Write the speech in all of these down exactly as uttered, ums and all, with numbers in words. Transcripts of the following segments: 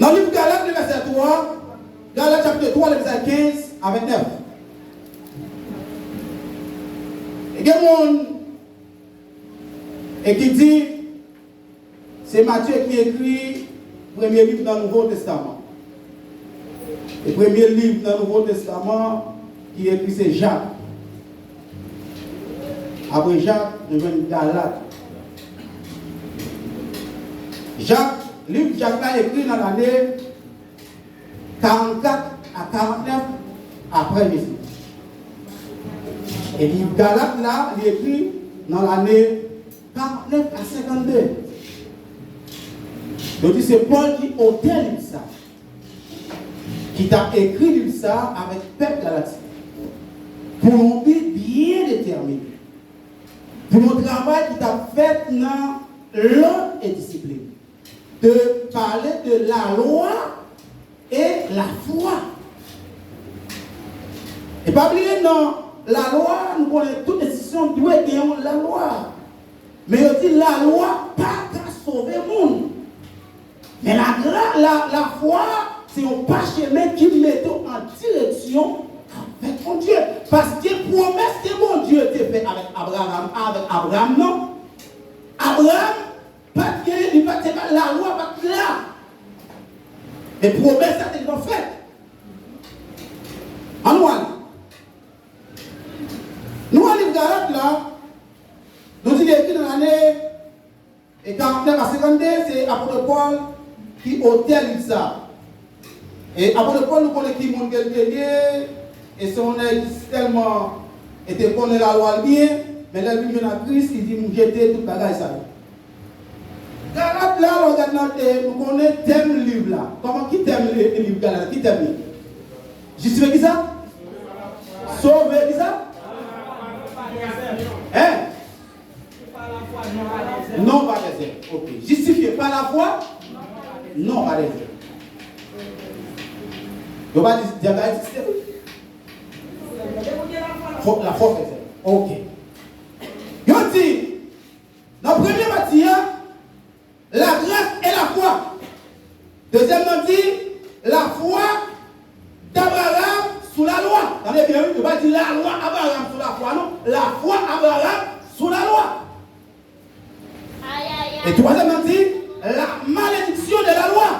Nan liv Galat, le vèsè twa, Galat chapit twa, le vèsè kenz a vennèf. E gen moun e ki di, se Matye ki ekri premye liv nan Nouvo Testaman. E premye liv nan Nouvo Testaman ki ekri se Jak. Apre Jak, nou jwenn Galat. Jak, liv Jak la ekri nan lane karannkat a karantnèf apre Jezi. E liv Galat la, li ekri nan lane karantnèf a senkannde. Yo di se Pòl ki otè liv sa, ki t ap ekri liv sa avèk pèp Galati, pou yon bi byen detèmine, pou yon travay ki t ap fèt nan lòd e disiplin, de pale de lalwa e lafwa. E pa bliye nan lalwa, nou konnen tout enstitisyon dwe gen yon lalwa. Men yo di lalwa pa ka sove moun. Men lagra, la, lafwa, se yon pachemen ki mete w an direksyon avèk Bondye. Paske pwomès ke Bondye te fè avèk Abraram, avèk Abraram nan, Abraram pa t gen, li pa t, se pa lalwa pa t la. Men pwomès la te gentan fèt. Ann nou ale. Nou al liv Galat la, nou di li ekri nan lane e karantnèf a senkannde, se apot Pòl ki otè liv sa. E apot Pòl, nou konnen ki moun ke l te ye, e se yon nèg ki tèlman e te konnen lalwa l byen, men lè l vin jwenn ak Kris, li di, "M jete tout bagay sa yo." Galat la, lè w gade nan, e, nou konnen tèm liv la. Kòman, ki tèm li, liv Galat la? Ki tèm li? Jistifye kisa? Sove kisa? Hein? Non pa dèzè. Ok. Jistifye pa lafwa? Non pa dèzè. Yo pa di dyab la egziste wi. Fòk lafwa fè sa. Ok. Yo di, nan premye pati a, la grâce et la foi. Dezyèm nan di, la foi d'Abraham sous la loi. Tande byen, wi, yo pa di la loi Abraham sous la foi, non. La foi Abraham sous la loi. E twazyèm nan di, la malédiction de la loi.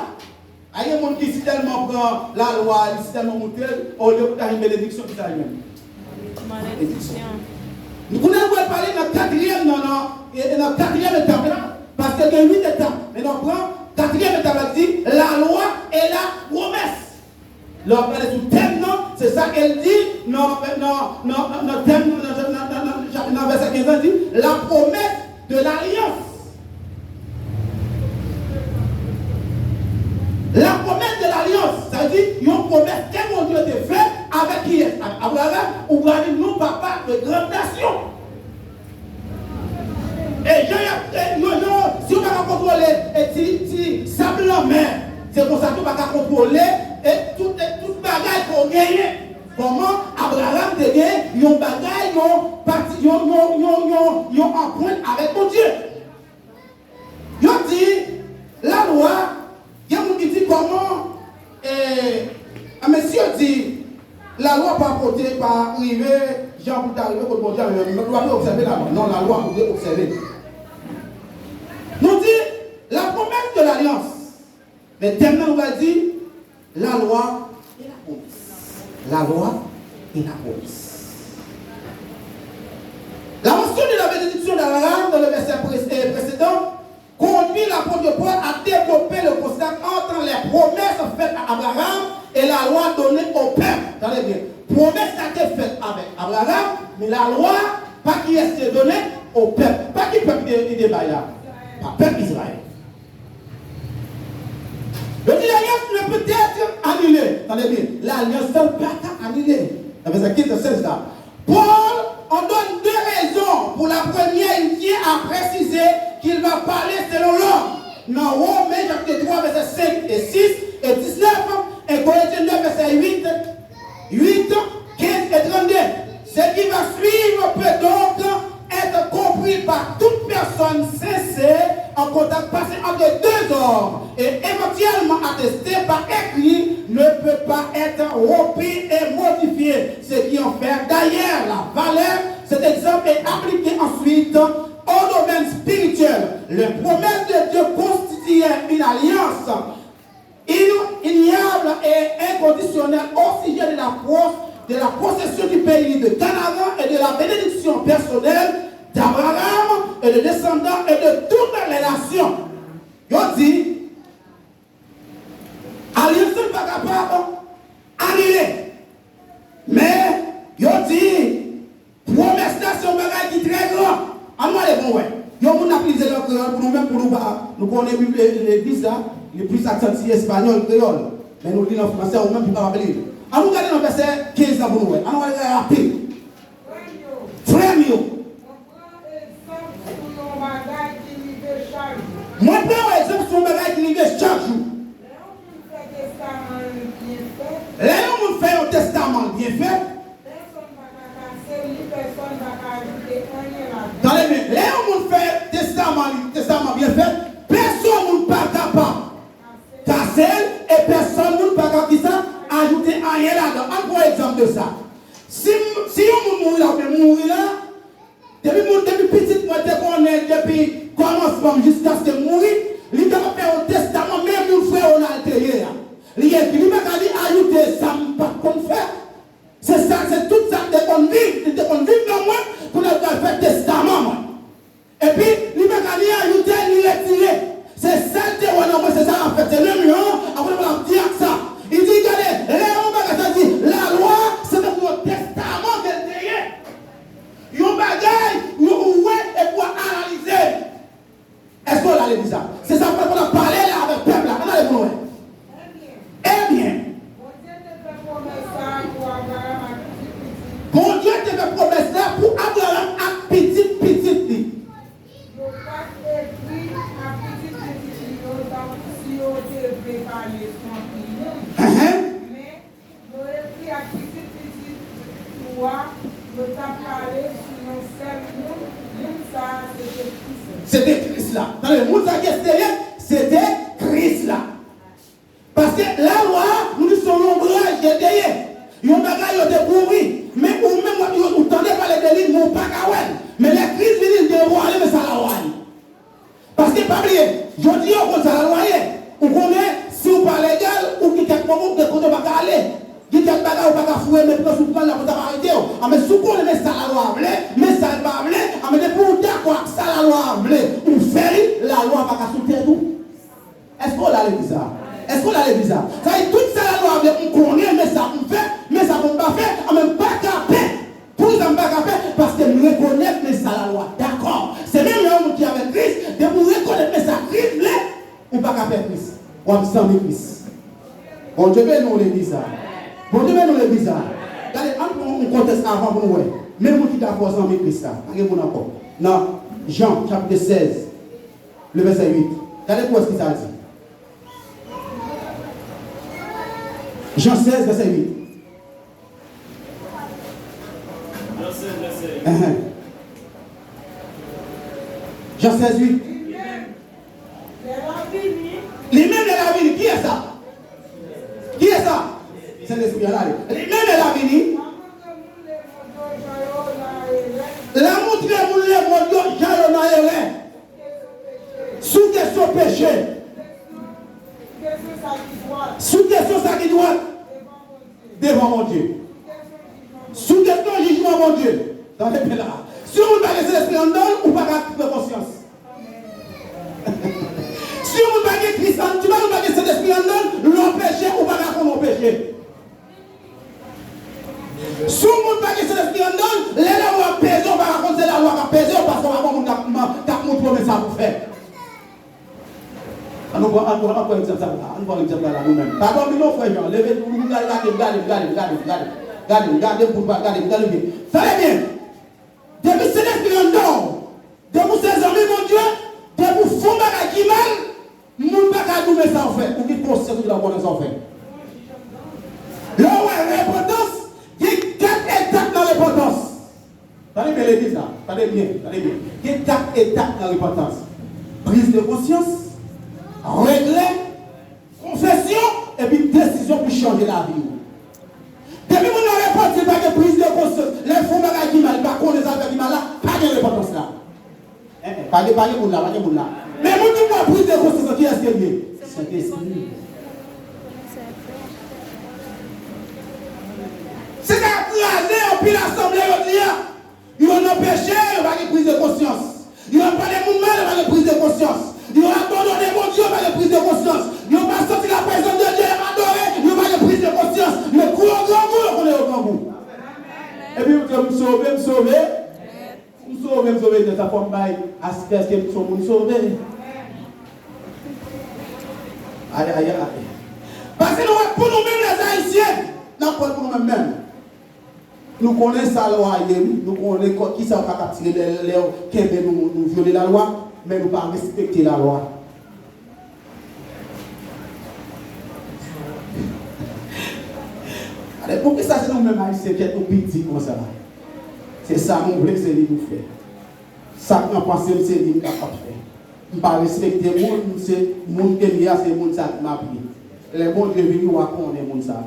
A, gen moun ki si tèlman pran lalwa, li si tèlman moute l, olye pou ta jwenn benediksyon, ki sa li menm? Malediksyon. Nou konnen nou pral pale nan katriyèm nan, nan, e, e nan katriyèm etap la, paske gen uit etap, men nou pran katriyèm etap la, di, lalwa e la pwomès. Lè w ap gade sou tèm nan, se sa ke l di nan, nan, nan, nan, nan tèm nan, nan, nan, nan, nan, nan vèsè kenz lan, di, la promesse de l'alliance. La promesse de l'alliance, sa vle di yon pwomès ke Bondye te fè avèk kiyès? Avèk Abraram, ou pral vin yon papa de grann nasyon. E jan y ap, e, yo, yo, si w pa ka kontwole, e ti, ti sab lanmè, se konsa tou pa ka kontwole, e tout, e tout bagay ke w genyen. Kòman Abraram te gen yon bagay, yon pati, yon, yon, yon, yon, yon anprent avèk Bondye? Yo di, lalwa, gen moun ki di kòman, e, a, men si yo di, lalwa pa pote, pa rive, jan pou l ta rive kot Bondye a rive, men nou pa dwe obsève lalwa. Non, lalwa, nou dwe obsève. Nou di, la promesse de l'alliance. Men tèm nan, nou pral di, la loi et la promesse. La loi et la promesse. La mention de la bénédiction d'Abraham dans le verset pré-, euh, précédent conduit l'apôtre Paul à développer le contraste entre les promesses faites à Abraham et la loi donnée au peuple. Tande byen. Pwomès la te fèt avèk Abraham, men lalwa, pa kiyès te done? Au peuple. Pa ki pèp li te, li te bay la? Pa pèp Izrayèl. Yo di, l'alliance ne peut être annulée. Tande byen, lalyans lan pa ka anile. Nan vèsè kenz e sèz la, Paul en donne deux raisons. Pour la première, il tient à préciser qu'il va parler selon l'homme. Nan Women chapit twa, vèsè senk e sis e diznèf, e Korentyen de, vèsè uit, uit, kenz e trannde. Ce qui va suivre peut donc être compris par toute personne sensée en Contact passé entre deux hommes et éventuellement attesté par écrit ne peut pas être repris et modifié, ce qui en fait d'ailleurs la valeur. Cet exemple est appliqué ensuite au domaine spirituel. Les promesses de Dieu constituaient une alliance inébranlable et inconditionnelle au sujet de la, pro- de la possession du pays de Canaan et de la bénédiction personnelle d'Abraham et de descendants et de toutes les nations. Yo di, alyans lan pa kapab anile. Men, yo di, pwomès la se yon bagay ki trè gran. Ann nou ale pou nou wè. Yon moun ap li l an kreyòl pou nou menm, pou nou pa, nou konnen Bib, legliz la, li plis aksantye espanyòl, kreyòl. Men nou li l an fransè, ou menm ki pa kapab li l. Ann nou gade nan vèsè kenz la pou nou wè. Ann nou ale rapid. Frè m yo. Frè m yo. Mwen pran egzanp sou yon bagay ki rive chak jou. Mwen pran yon egzanp sou yon bagay ki rive chak jou. Lè yon moun fè testaman l byen fèt. Lè yon moun fè yon testaman l byen fèt. Pèsonn pa ka kase l, ni pèsonn pa ka ajoute anyen ladan l. Tande byen, lè yon moun fè testaman li, testaman byen fèt, pèsonn moun pa kapab kase l, e pèsonn moun pa ka kisa, ajoute anyen ladan. Ann pran egzanp de sa. Si, si yon moun mouri la, oubyen m mouri la, depi moun, depi pitit mwen te konnen, depi kòmansman m jiskaske m mouri, li t ap fè yon testaman, men moun frè Ronald te ye a. Li ekri, li pa ka li ajoute sa m pa t konn fè. Se sa, se tout sa l te konn viv, li te konn viv nan mwen, kounye a l pral fè testaman mwen. Epi, li pa ka ni ajoute, ni retire. Se sa l te wè nan mwen, se sa l ap fè. Se menm jan, apre l ap di ak sa. Li di, gade, lè yon bagay sa di, lalwa, se tankou yon testaman ke l te ye. Yon bagay, yon ou wè, epi w analize. Èske w la legliz la? Se sa Pòl ap pale la avèk pèp la. Ann ale pou nou wè. Ebyen. Bondye te fè pwomès sa a pou Abraram ak pitit pitit. Bondye te fè pwomès la pou Abraram ak pitit pitit li. Yo pa t ekri ak pitit pitit li yo tankou si yo te vle pale sou anpil moun. Enhen. Men, yo ekri ak pitit pitit ou a, yo t ap pale sou yon sèl moun, moun sa a se te Kris la. Se te Kris la. Tande, moun sa a ki te ye, se te Kris la. Paske lalwa a, nou di se yon lonbraj ke l te ye. Yon bagay yo te kouvri. Men ou menm, w ap, ou tande pale de li, men ou pa ka wè l. Men lè Kris vini, l devwale, men sa lalwa a ye. Paske pa bliye, jodi a ou konn sa lalwa ye. Ou konnen, si w pa legal, ou gen kèk moman, ou gen kote w pa ka ale. Gen kèk bagay ou pa ka foure men pran sou pran la pou ta pa arete w. Anben, si w konnen men sa lalwa a vle, men sa l pa vle, anben, depi w dakò ak sa lalwa a vle, ou fè li, lalwa a pa ka sou tèt ou. Èske w la legliz la? Èske w la legliz la? Sa vle di tout sa lalwa a vle, m konnen, men sa pou m fè, men sa pou m pa fè, anben, m pa ka fè. Poukisa m pa ka fè? Paske m rekonèt men sa lalwa dakò. Se menm jan yon moun ki avèk Kris, depi w rekonèt men sa Kris vle, ou pa ka fè Kris. W ap zanmi Kris. Bondye beni w legliz la. Bondye beni w legliz la. Gade, ann pran yon kontèks avan pou nou wè. Men moun ki ta fè w zanmi Kris la. Pa gen moun ankò. Nan Jan, chapit sèz, le vèsè uit. Gade pou wè sa l di. Jan sèz, vèsè uit. Jan sèz, vèsè uit. Enhen. Jan sèz uit. Li menm, lè l ap vini. Li menm, lè l ap vini. Kiyès sa? Kiyès sa? Sentespri a la. Li menm, lè l ap vini. L a montre moun lemonn yo jan yo nan erè. Sou kesyon peche. Sou kesyon sa ki dwat devan Bondye. Sou kesyon jijman Bondye. Tande byen la. Si yon moun pa gen Sentespri anndan l, ou pa ka pran konsyans. Si yon moun pa gen Kris anndan, si yon moun pa gen Sentespri anndan l, lè w peche, ou pa ka konnen w peche. Si yon moun pa gen Sentespri anndan l, lè lalwa ap peze w, ou pa ka konn se lalwa k ap peze w, paske w pa gon moun k ap, k ap montre w men sa pou fè. Ann nou pran, ann pran, ann pran egzanp sa la. Ann pran egzanp la, la, nou menm. Pa dòmi non, frè Jan. Leve, nou, nou gade, gade, gade, gade, gade, gade, gade, gade, pou nou pa gade, gade byen. Tande byen. Depi Sentespri anndan w, depi w se zanmi Bondye, depi w fè yon bagay ki mal, moun pa ka di w men sa w fè. Ou gen konsyans ou la konnen sa w fè. Lè w wè repantans, gen kat etap nan repantans. Tande byen legliz la, tande byen, tande byen. Gen kat etap nan repantans. Priz de konsyans, regrè, konfesyon, epi desizyon pou chanje lavi w. Depi moun nan repanti, pa gen priz de konsyans. Lè l fè yon bagay ki mal, li pa konnen sa l fè ki mal la, pa gen repantans la. Eh, eh, pa gen, pa gen moun la, pa gen moun la. Men moun ki pran priz de konsyans, kiyès ke l ye? Sentespri. Se sa k kraze anpil asanble jodi a. Yo nan peche, yo pa gen priz de konsyans. Yo ap pale moun mal, yo pa gen priz de konsyans. Yo abandone Bondye, yo pa gen priz de konsyans. Yo pa santi laprezans de Dye, yo ap adore, yo pa gen priz de konsyans. Yo kouri grangou, yo konnen yo grangou. Epi yo di, "M sove, m sove." M sove, m sove, nèg sa fò m bay aspè ke m se yon moun sove. Ay, ay, ay. Paske nou wè pou nou menm, lèzayisyen, n ap pran pou nou menm menm. Nou konnen sa lwa ye, wi. Nou konnen kò-, kisa yo ka kaptire lè, lè yo kenbe nou, nou vyole lalwa, men nou pa respekte lalwa. Ale, poukisa se nou menm Ayisyen kèt nou piti konsa? Se sa nou vle, se li nou fè. Sa k nan panse m, se li m kapab fè. M pa respekte moun, se moun ke m ye a, se moun sa k m ap ye. Lè Bondye vini, w a konnen moun sa.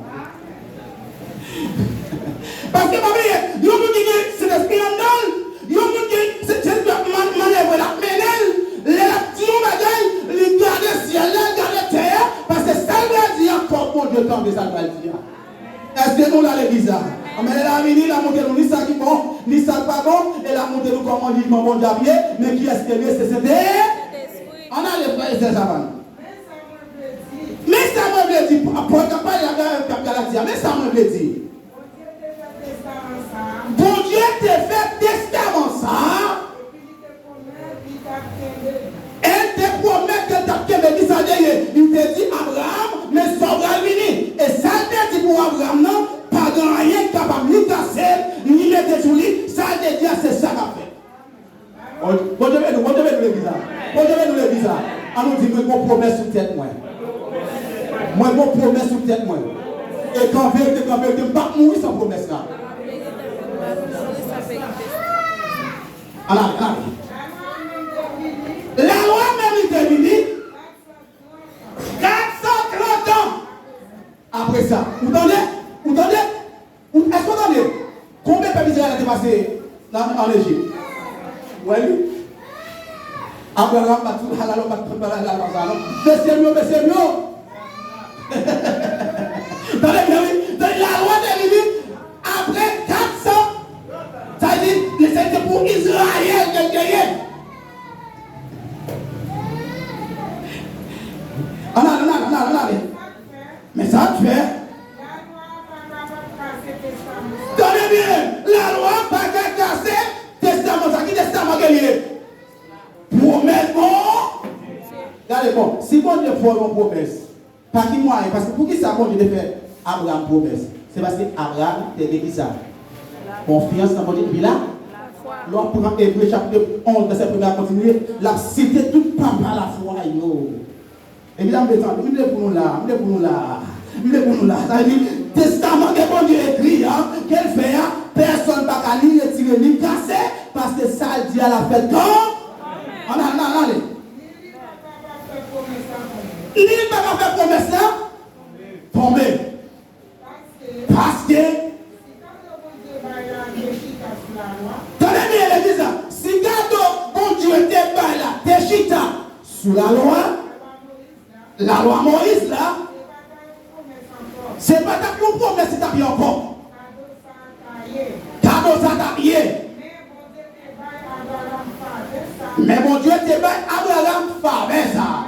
Paske pa bliye, yon moun ki gen Sentespri anndan l, yon moun ki se Sentespri ap man-, mannevre l, ap mennen l, lè l ap di yon bagay, li gade syèl la, li gade tè a, paske sa l pral di a, fòk Bondye tande sa l pral di a. Èske nou la, legliz la? Anben, lè l a vini, l a montre nou ni sa ki bon, ni sa k pa bon, e l a montre nou kòman jijman Bondye ap ye, men kiyès ke l ye? Se Sentespri. Ann ale, frè e sè, sa pa nou. Men sa mwen vle di, Pòl k ap pale la, k ap Galati a, men sa mwen vle di. Bondye te fè testaman sa a. Bondye te fè testaman sa a. Epi li te pwomèt li t ap kenbe li. E l te pwomèt ke l t ap kenbe li, sa l te ye. Li te di Abraram, "Men sa w pral vini." E sa l te di pou Abraram nan, pa gen anyen k kapab ni kase l, ni mete sou li. Sa l te di a, se sa k ap fèt. Bondye beni w, Bondye beni w legliz la. Bondye beni w legliz la. An nou di, "Mwen gon pwomès sou tèt mwen. Mwen gon pwomès sou tèt mwen. E kan verite, kan verite, m p ap mouri san pwomès la." An ale, an ale. Lalwa menm li te vini. Kat san trant an. Apre sa, ou tande? Ou tande? Ou, èske w tande? Konbyen pèp Izrayèl la te pase nan, ann Ejip? Wè li. Abraram pa t sou lalwa, pa t pran lalwa sa, non. Mesye m yo, mesye m yo. Tande byen, wi. Tande, lalwa te vini apre kat san. Sa vle di, se te pou Izrayèl ke l te ye. Ann ale, ann ale, ann ale, ann ale. Men sa k fè. Tande byen, lalwa pa ka kase testaman sa. Ki testaman ke l ye? Pwomès bon. Gade bon, si Bondye fè w yon pwomès, pa ki mwayen? Paske poukisa Bondye te fè Abraram pwomès? Se paske Abraram te gen kisa? Konfyans nan Bondye. Epi la, lè w ap pran Ebre chapit onz, vèsè premye a kontinye, l ap site tout papa lafwa yo. Epi la, m vle tande, m vle pou nou la, m vle pou nou la, m vle pou nou la. Sa vle di, testaman ke Bondye ekri a, ke l fè a, pèsonn pa ka ni retire, ni kase, paske sa l di a l ap fèt kan. Ann ale, ann ale, ann ale. Ni l pa ka fè pwomès la tonbe. Paske, tande byen, legliz la, si kado Bondye te bay la te chita sou lalwa, lalwa Moyiz la, se pa t ap yon pwomès li t ap ye ankò. Kado sa t ap ye. Men Bondye te bay Abraram favè sa a.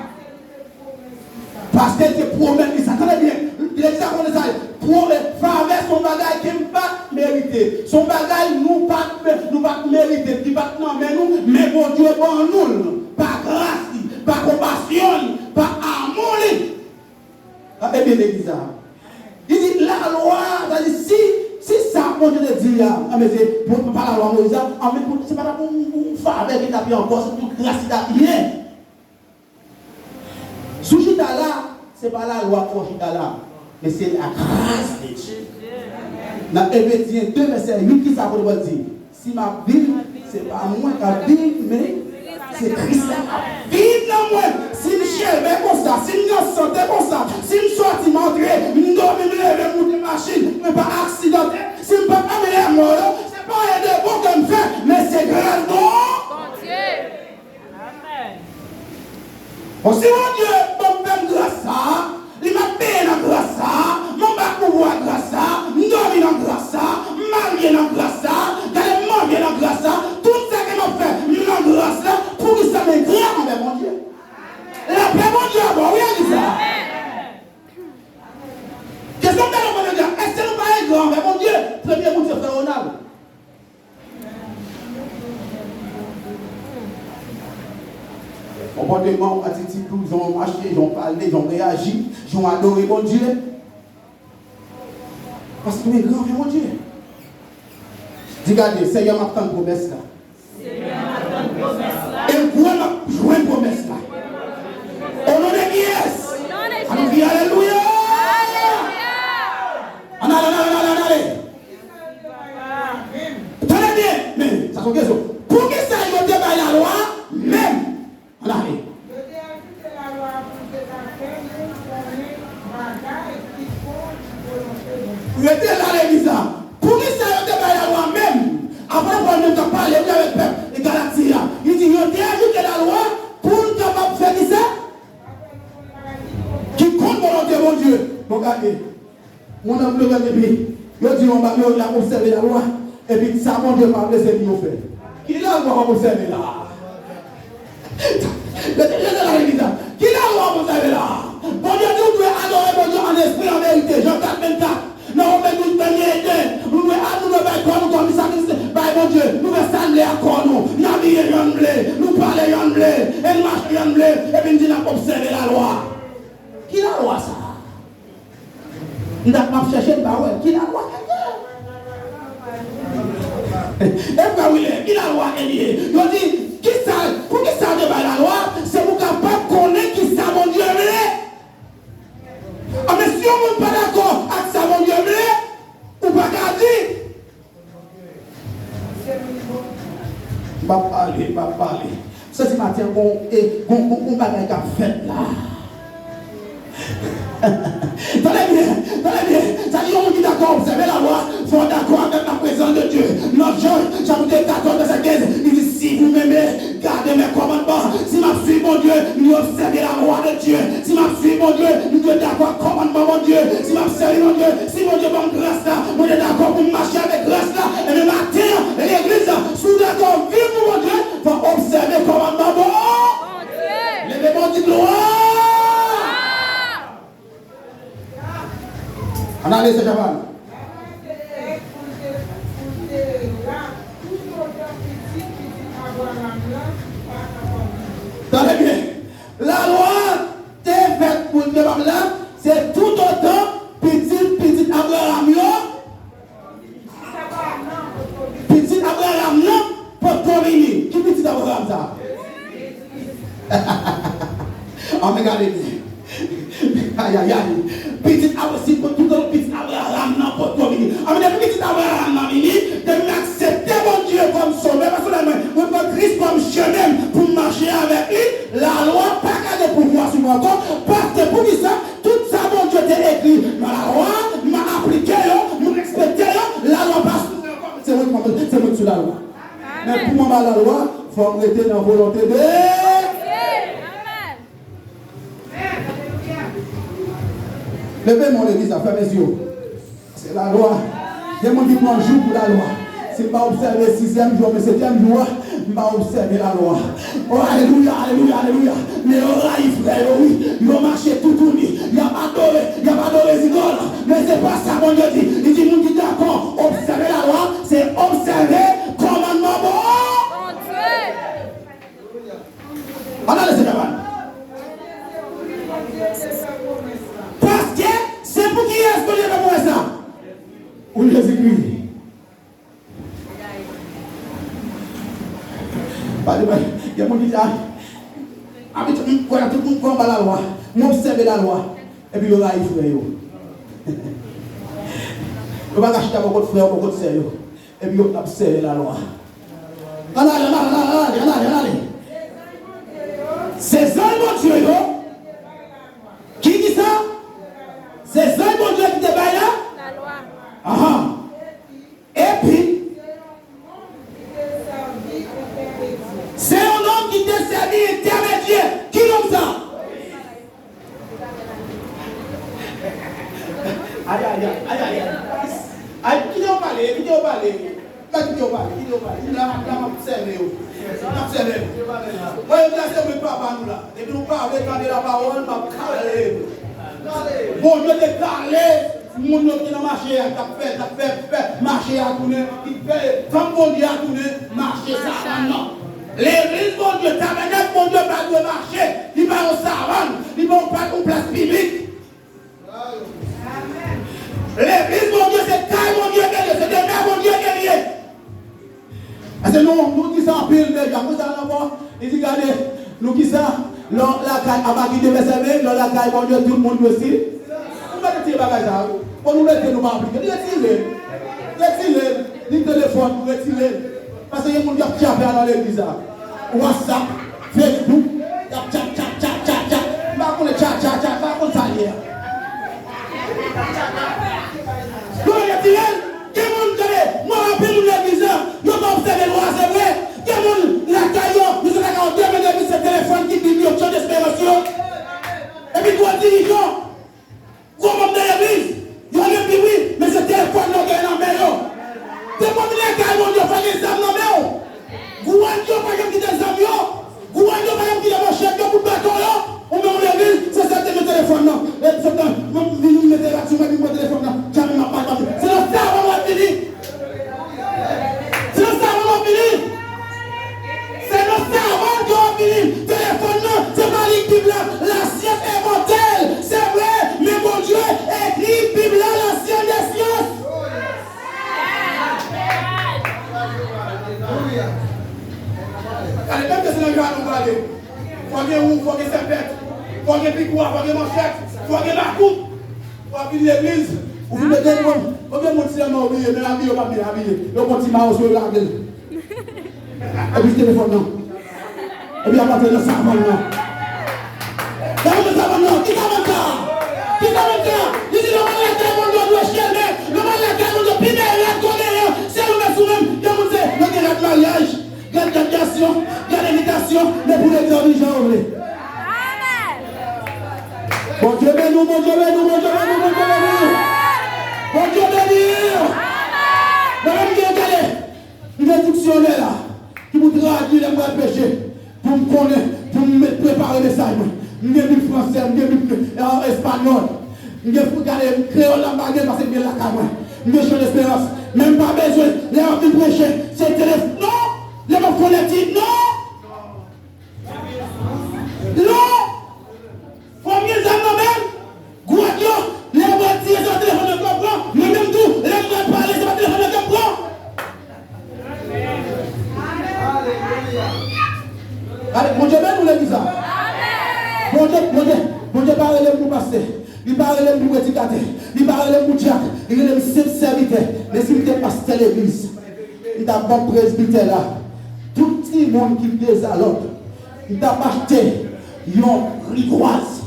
Paske l te pwomèt li sa. Tande byen, legliz la konnen sa. Pwo-, favè se yon bagay ke m pa t merite. Se yon bagay nou pa t, nou pa t merite. Li pa t nan men nou, men Bondye ban nou l. Pa gras li, pa konpasyon li, pa amou li. Tande byen legliz la. Li di lalwa, sa di si, si sa Bondye te di a, anben se pou, pa lalwa Moyiz la, anben pou, se pa t ap yon, yon favè ki t ap ye ankò, se tout gras ki t ap ye. Si w chita la, se pa lalwa k fè w chita la, men se la grâce de Dieu. Nan Efezyen de vèsè uit, kisa apot Pòl di? Si m ap viv, se pa mwen k ap viv, men se Kris la k ap viv nan Mwen, si m cheve konsa, si m nan sante konsa, si m sòti, m antre, m dòmi, m leve, m moute machin, mwen pa aksidante, si m pa anmè lè mò yo, se pa anyen de bon ke m fè, men se gras Bon- Bondye. Amèn. Bon, si Bondye ban m fè m gras sa a, li m ap benyen nan gras sa a, m anba pouvwa gras sa a, m dòmi nan gras sa a, m marye nan gras sa a, gade m manje nan gras sa a, tout sa ke m ap fè, m nan gras la, poukisa m engra anvè Bondye? Lapè Bondye avè w, wi, Elisa. Kesyon m ta nan Bondye, èske nou pa engra anvè Bondye? Premye bout se frè Ronald. Konpòteman w, atitid ou, jan w mache, jan w pale, jan w reyaji, jan w adore Bondye. Paske nou engra anvè Bondye. Di gade, Seyè, m ap tann pwomès la. Senyè, m ap tann pwomès la. E m kwè m ap jwenn pwomès la. O non de kiyès? O non de Jezi. Ann di alelouya! Alelouya! Ann ale, ann ale, ann ale, ann ale. Tande byen, men, sa se yon kesyon. Poukisa yo te bay lalwa menm? Ann ale. Yo te ajoute lalwa pou yo te ka fè nou konnen bagay ki kont volonte Bondye. Rete la, legliz la. Poukisa yo te bay lalwa menm? Apot Pòl menm t ap pale, wi, avèk pèp Galati a. Li di, yo te ajoute lalwa pou l kapab fè kisa? Ki kont volonte Bondye. Bon, gade. Moun nan vle gade epi yo di yon ba-, yo, y ap obsève lalwa. Epi sa Bondye pa vle, se li yo fè. Ki lalwa w ap obsève la? Rete, rete la, legliz la. Ki lalwa w ap obsève la? Bondye di w dwe adore Bondye an espri, an verite. Jan kat vennkat. Nan Women douz, vennde, nou dwe, nou dwe bay kò nou kòm sakrifi bay Bondye. Nou fè sa n vle ak kò nou. N abiye jan n vle. Nou pale jan n vle. E n mache jan n vle. Epi n di n ap obsève lalwa. Ki lalwa sa a? M t ap, m ap chèche, m pa wè l. Ki lalwa sa ye? E frè Wilè, ki lalwa ke l ye? Yo di, kisa, poukisa yo te bay lalwa? Se pou kapab konnen kisa Bondye vle. A, men si yon moun pa dakò ak sa Bondye vle, ou pa ka di. M ap pale, m ap pale. M santi maten an, gon, e, gon, gon, gon bagay k ap fèt la. Tande byen, tande byen. Sa di yon moun ki dakò obsève lalwa, fò w dakò avèk la prezans de Dye. Nan Jan, chapit katòz, vèsè kenz, li di, si vous m'aimez, gardez mes commandements. Si m ap suiv Bondye, m dwe obsève lalwa de Dye. Si m ap suiv Bondye, m dwe dakò ak kòmandman Bondye. Si m ap sèvi Bondye, si Bondye ban m gras la, mwen te dakò pou m mache avèk gras la. Ebyen, maten an, legliz la, si w dakò viv pou Bondye, fò w obsève kòmandman Bon- Bondye. Leve men w, di glwa! Ann ale, sè Javan. Tande byen. Lalwa te fèt pou l te pap la, se toutotan pitit, pitit Abraram yo, pitit Abraram nan potko vini. Ki pitit Abraram sa? Ann gade byen. Ayayay. Pitit Ab-, si pou toutan pitit Abraram nan potko vini. Ann depi pitit Abraram nan vini, depi m aksepte Bondye kòm sovè pèsonèl mwen, mwen pran Kris kòm chemen m pou m mache avèk li, lalwa pa ka gen pouvwa sou mwen ankò, paske poukisa? Tout sa Bondye te ekri nan lalwa, m aplike yo, m respekte yo, lalwa pa sou mwen ankò, se mwen ki, se mwen ki sou lalwa. Men pou m anba lalwa, fò m rete nan volonte de. Leve men w legliz la, fèmen zye w. Se lalwa. Gen moun ki pran jou pou lalwa. Si m pa obsève sizyèm jou, men setyèm jou a, m pa obsève lalwa. O, alelouya, alelouya, alelouya. Men yo rayi frè yo, wi. Yo mache toutouni. Y ap adore, y ap adore zidòl. Men se pa sa Bondye di. Li di moun ki dakò obsève lalwa, se obsève kòmandman Bon- Bondye. Ann ale, Senyè, ban. Paske se pou kiyès Bondye fè pwomès la? Pou Jezikri. Pa de, gen moun ki di, a, abitye, m kwè tout moun kwè anba lalwa. M obsève lalwa. Epi yo rayi frè yo. Yo pa ka chita bò kot frè yo, bò kot sè yo. Epi yo ap sèvi lalwa. Ann ale, ann ale, ann ale, ann ale, ann ale, ann ale. Se zanj Bondye yo. Ki ki sa? Se zanj Bondye ki te bay la? Ahan. Epi, se yon nonm ki te sèvi entèmedyè. Ki nonm sa? Ay, ay, ay, ay, ay, ay. Ay, kite yo pale, kite yo pale. Mwen kite yo pale, kite yo pale. La, la, m ap sèvi yo. M ap sèvi yo. Mwen, yo di a se mwen papa nou la. Depi nou pa vle tande lapawòl, m ap kale nou. Bondye te kale moun yo ki te nan mache a, k ap fè, k ap fè, fè mache a tounen, ki fè tanp Bondye a tounen mache savann nan. Legliz Bondye, tabènak Bondye pa dwe mache, li pa yon savann, li pa yon pa-, yon plas piblik. Legliz Bondye, se kay Bondye ke l ye, se demè Bondye ke l ye. Paske nou, nou di sa anpil deja. Konsa nan fò, li di, gade, nou ki sa, lè w lakay, apa ki devè sèvi, lè w lakay Bondye, tout moun dwe si. Nou mèt retire bagay sa, wi. Bon, nou mete, nou pa aplike. Li retire. Retire. Li telefòn, retire. Paske gen moun k ap tchape nan legliz la. WhatsApp, Facebook, y ap tchap, tchap, tchap, tchap, tchap. M pa konnen tchap, tchap, tchap, m pa konn sa l ye a. Yo retire l. Gen moun, tande, mwen wè anpil moun legliz la, yo pa obsève lwa, se vre. Gen moun lakay yo, yo se lakay yo, demen depi se telefòn ki di yo tchanje esperans yo. Epi gwo dirijan, gwo manm de legliz, yo gen Bib wi, men se telefòn yo gen nan men yo. Depi w vin lakay Bondye, fò gen zam nan men w. Gwo yo pa janm kite zam yo. Gwo yo pa janm kite manchèt yo, bout baton yo. Ou menm ou legliz, se sèl te gen telefòn nan. E sèl nan, mwen vini, m mete la sou mwen, m pran telefòn nan. Djamè m ap pale, pale. Se nan savann w ap vini. Se nan savann w ap vini. Se nan savann w ap vini. Telefòn nan, se pa li k Bib la. Lasyans envante l. Se vre, men Bondye ekri Bib la, lasyans de syans. Gade, menm ke se nan jaden w prale, fò gen wou, fò gen sèpèt, fò gen pikwa, fò gen manchèt, fò gen makout. W ap vin legliz, ou vin mete moun, konbyen moun sèlman ou bliye, men abiye, ou pa bliye abiye. Yo pran ti mayo sou yo, lage l. Epi telefòn nan. Epi ap antre nan savann nan. Gade nan savann nan. Ki savann sa? Ki savann sa? Li di lè w al lakay Bondye, w dwe chèlbè. Lè w al lakay Bondye, pi bèl rad konnen an, se ou met sou menm. Gen moun se, yo gen rad maryaj. Gad, gad gason, gad envitasyon, men pou legliz ou vin jan ou vle. Bondye beni w, Bondye beni w, Bondye beni w, Bondye beni w. Bondye beni w. Mwen menm gen gade, m gen diksyonè la, ki pou tradui lè m pral preche, pou m konnen, pou m met prepare mesaj mwen. M gen Bib fransè, m gen Bib, eh, espanyòl. M gen pou gade kreyòl la, m pa gen l paske m gen l lakay mwen. M gen Chan Desperans. Men m pa bezwen, lè w ap vin preche, se telef-, non! Lè m ap fè lekti, non! Non! Fò m gen zam nan men m. Gwo yo, lè yo pral tire, se pa telefòn nan yo pran. Mwen menm tou, lè m pral pale, se pa telefòn nan yo pran. Gade, Bondye beni w legliz la. Bondye, Bondye, Bondye pa rele m pou pastè. Li pa rele m pou predikatè. Li pa rele m pou dyak. Li rele m senp sèvitè. Men si m te pastè legliz, m t ap ba w prezbitè la. Tout timoun ki dezalòd, m t ap achte yon rigwaz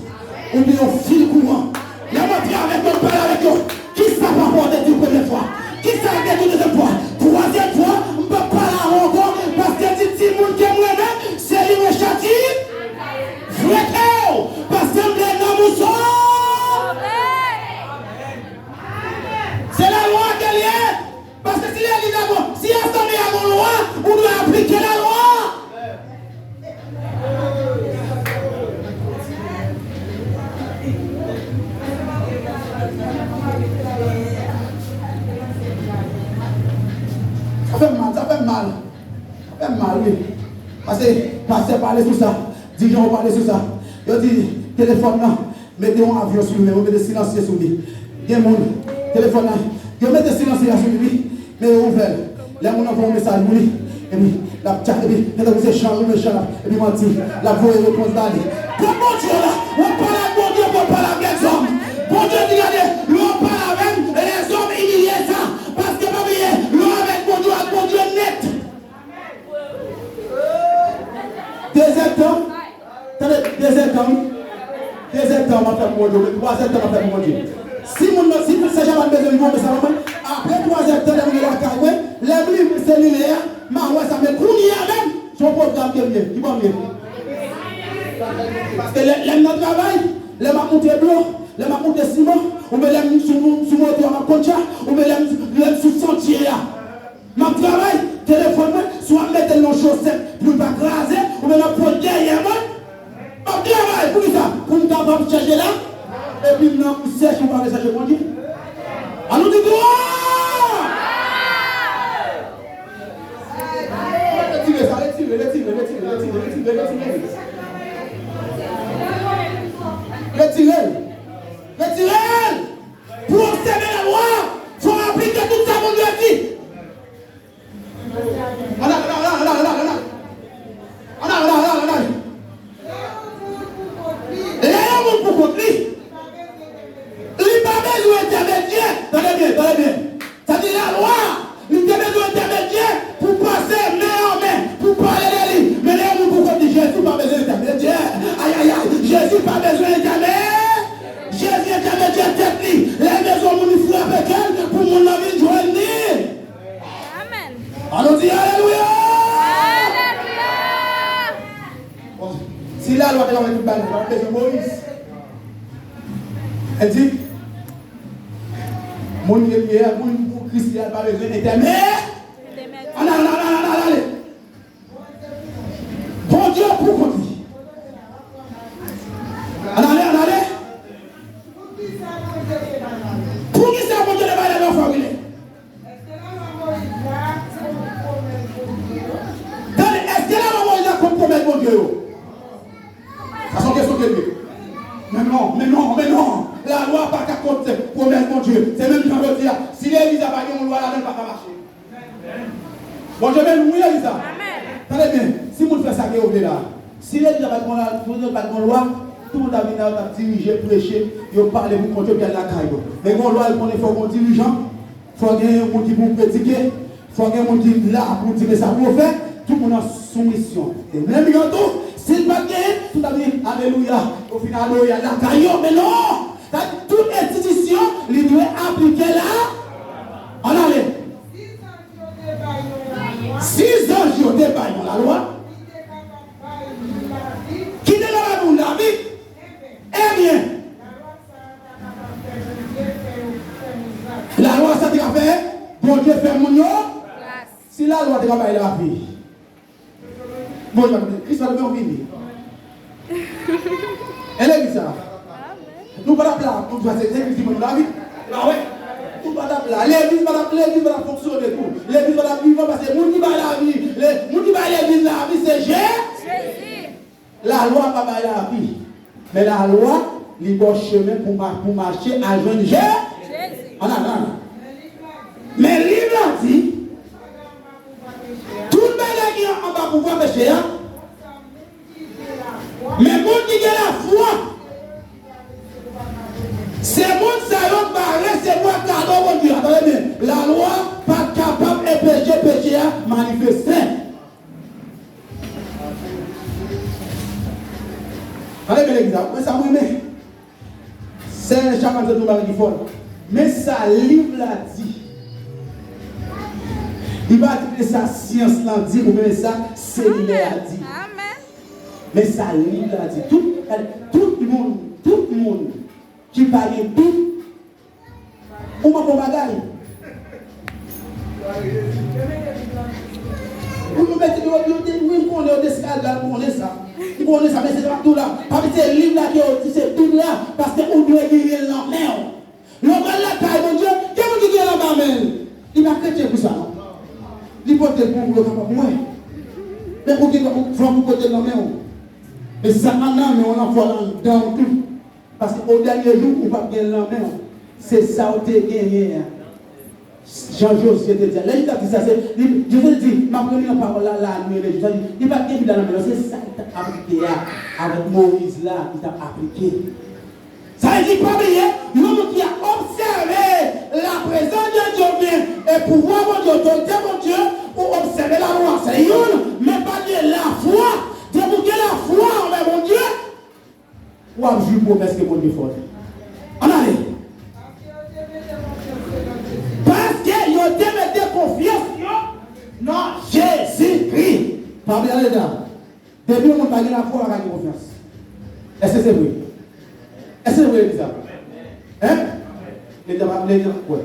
oubyen yon fil kouran. Lè m antre avèk yo, m pale avèk yo. Kisa papa w te di w premye fwa? Kisa l te di w dezyèm fwa? Twazyèm fwa, m p ap pale avè w ankò, paske di timoun ke m renmen, se li mwen chati. Frete w, paske m vle nanm ou sove. Se lalwa ke l ye. Paske si legliz la bon, si asanble a gon lwa, ou dwe aplike lalwa. Sa fè m mal, sa fè m mal. Sa fè m mal, wi. Paske pastè pale sou sa, dirijan yo pale sou sa. Yo di telefòn nan, mete yon avyon sou li, men yo mete silansye sou li. Gen moun, telefòn nan, yo mete silansye a sou li, wi, men yo ouvè l. Lè moun nan voye yon mesaj pou li, epi l ap tchak, epi gen tankou se chan, yon mesaj, epi manti, l ap voye repons ba li. Kot Bondye la, w ap pale ak Bondye, w ap pale ak lèzòm. Bondye di, gade, lè w pale avè m, lèzòm imilye sa. Paske pa bliye, lè w avèk Bondye, w ak Bondye nèt. Dezèdtan, tande Dezèdtan m ap fè pou Bondye, men twazèdtan m ap fè pou Bondye. Si moun nan, si Sè Chama bezwen li voye mesaj ban mwen, apre twazèdtan lè m rive lakay mwen, lè m li, se li lè a, m a wè sa, men kounye a menm, se yon pwogram ke m ye, ki bò m ye. Paske lè, lè m nan travay, lè m ap moute blo, lè m ap moute siman, oubyen lè m sou, sou moto a m ap kondya, oubyen lè m, lè m sou santye a. M ap travay, telefòn mwen, si w ap mete l nan chosèt pou l pa kraze, oubyen l ap pran dèyè mwen. M ap travay, poukisa? Pou m kapab chèche la, epi m nan pou sèche, ou pa vle sèche Bondye. An nou di glwa! Retire sa, retire, retire, retire. Retire l. Retire l. Pou obsève lalwa, fò w aplike tout sa Bondye di. Ann ale, ann ale, ann ale, ann ale, ann ale. Ann ale, ann ale, ann ale, ann ale. Lè yon moun pou kont li, li pa bezwen entèmedyè. Tande byen, tande byen. Sa di lalwa, li te bezwen entèmedyè pou pase men an men, pou pale de li. Men lè yon moun pou kont li, Jezi pa bezwen entèmedyè. Ayayay, Jezi pa bezwen entèmedyè. Jezi entèmedyè tèt li. Lè l bezwen yon moun, li frape kè l pou moun nan vin jwenn li. Amèn. Ann nou di alelouya! Alelouya! Bon, si lalwa te ka fè tout bagay, pa t bezwen Moyiz. Li di, moun ke m ye a, moun pou Kris la, pa bezwen entèmè. Ann ale, ann ale, ann ale, ann ale. Bondye pou kont li. Ann ale, ann ale. Poukisa Bondye te bay lalwa fò rile? Tande, èske lalwa Moyiz la kont pwomès Bondye yo? Sa se yon kesyon ke l ye. Men non, men non, men non. Lalwa pa ka kont pwomès Bondye. Se menm jan jodi a. Si legliz la pa gen yon lwa ladan l, pa ka mache. Bondye beni w, wi, legliz la. Tande byen, si moun fè sa ke yo vle la, si legliz la pa t gen la, si legliz la pa t gen lwa, tout moun ta vin la, yo t ap dirije, preche, yo pale pou kont yo, epi al lakay yo. Men gen yon lwa, yo konnen fò gen yon dirijan, fò gen yon moun ki pou predike, fò gen moun ki la pou di men sa pou yo fè, tout moun an soumisyon. E menm jan tou, si l pa t genyen, tout moun ta vin, alelouya, yo fin adore, al lakay yo, men non! Sa di tout enstitisyon, li dwe aplike la. Ann ale. Si zanj yo te bay yon lalwa ki te ka bay moun lavi, ebyen, lalwa sa te ka fè Bondye fè moun yo. Si lalwa te ka bay lavi, Bondye pa t vle, Kris pa t vle w vini. E legliz sa? Nou pa t ap la, nou pase legliz ki ban nou lavi. A wè? Nou pa t ap la. Legliz pa t ap, legliz pa t ap fonksyone tou. Legliz pa t ap vivan paske moun ki bay lavi, le, moun ki bay legliz lavi, se Je-, Jezi. Lalwa pa bay lavi. Men lalwa, li ba w chemen pou ma-, pou mache al jwenn Je-, Jezi. Ann ale, ann ale. Men Liv la di, tout bagay ki anba pouvwa peche a, men moun ki gen lafwa, se moun sa yo k va resevwa kado Bondye a. Tande byen, lalwa pa t kapab enpeche peche a manifeste. Tande byen legliz la, men sa mwen renmen. Sè Chapman te di yon bagay ki fò. Men sa Liv la di. Li pa di men sa syans lan di oubyen men sa selilè a di. Amèn. Men sa Liv la di. Tout, tout moun, tout moun ki pa gen Bib, ou manke yon bagay. Ou nou mete yo, yo te, wi, m konnen yo te eskandal, m konnen sa. M konnen sa, men se sa m ap di w la. Paske se Liv la ke yo di, se Bib la, paske ou dwe genyen l nan men w. Lè w pral lakay Bondye, gen moun ki gen l anba men l. Li pa kretyen pou sa, non. Li pote l pou ou, pou yo kapab wè. Men ou gen, ou, fò w pote l nan men w. Men sa k nan men w lan, fò l anndan w tou. Paske o dènye jou, ou p ap gen l nan men w. Se sa w te genyen an. Jan Jozye te di a. Lè li t ap di sa, se, li, Jozye te di, m ap rele nan pawòl la, lannuit e lejou. Sa di, li pa t gen Bib la nan men l, se sa li t ap aplike a, avèk Moyiz la, li t ap aplike. Sa vle di, pa bliye, yon moun ki ap obsève la présence de Dieu, byen, e pouvwa Bondye, otorite Bondye, ou obsève lalwa, se youn, men pa gen lafwa. Depi w gen lafwa anvè Bondye, w w ap jwi pwomès ke Bondye fè w. Ann ale. Paske yo te mete konfyans yo nan Jezikri. Pa bliye la. Depi yon moun pa gen lafwa, pa ka gen konfyans. Èske se vre? Èske se vre, legliz la? Hein? Legliz la pa, legliz la pa kwè.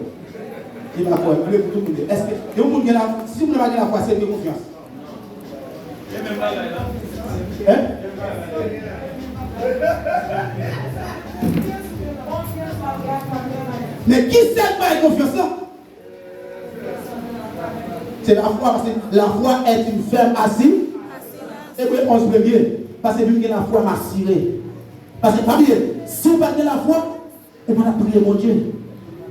Li pa kwè. Mwen vle pou tout moun di. Èske yon moun gen la, si moun pa gen lafwa, se gen konfyans? Hein? Men ki sèl bay konfyans lan? Se lafwa, paske la foi est une ferme assi-, Ebre onz premye, paske vin gen lafwa, m asire. Paske pa bliye, si w pa t gen lafwa, ou pa t ap priye Bondye.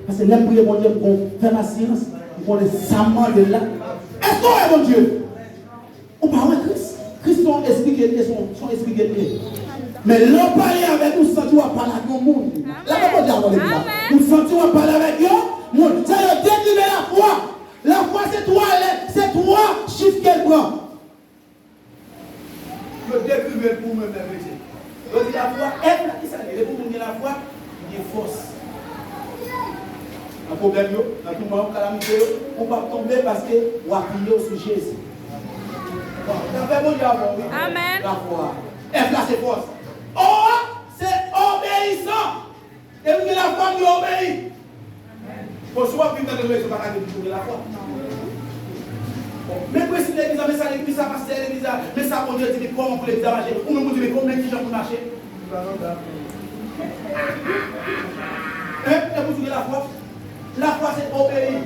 Paske lè m priye Bondye, m gon fèm asirans, m konnen sa m mande l la. Èske w wè Bondye? Ou pa wè Kris? Kris se yon espri ke l ye, se yon, se yon espri ke l ye. Men lè w pale avèk, ou santi w ap pale ak yon moun. Lè w pale avèk yon moun, ou santi w ap pale avèk yon moun. Sa yo dekrive lafwa. Lafwa se twa lèt, se twa chif ke l pran. Yo dekrive l pou mwen, frè m. Yo di lafwa, èt la, ki sa l ye? Lè pou moun gen lafwa, li gen fòs. Nan pwoblèm yo, nan touman yo, kalamite yo, ou p ap tonbe paske w apiye w sou Jezi. Bon, n ap fè Bondye avè w, wi. Amèn. Lafwa. Èf la se fòs. O a se obeyisan. E m gen lafwa, m gen obeyi. Bon, si w ap viv nan denominasyon, pa ka gen pou gen lafwa. Bon, men prensip legliz la, men sa legliz la, pastè legliz la, men sa Bondye di, men kòman pou legliz la mache? Ou menm ou di, men kòman, men kijan pou l mache? Hein? E pou tou gen lafwa? Lafwa se obeyi.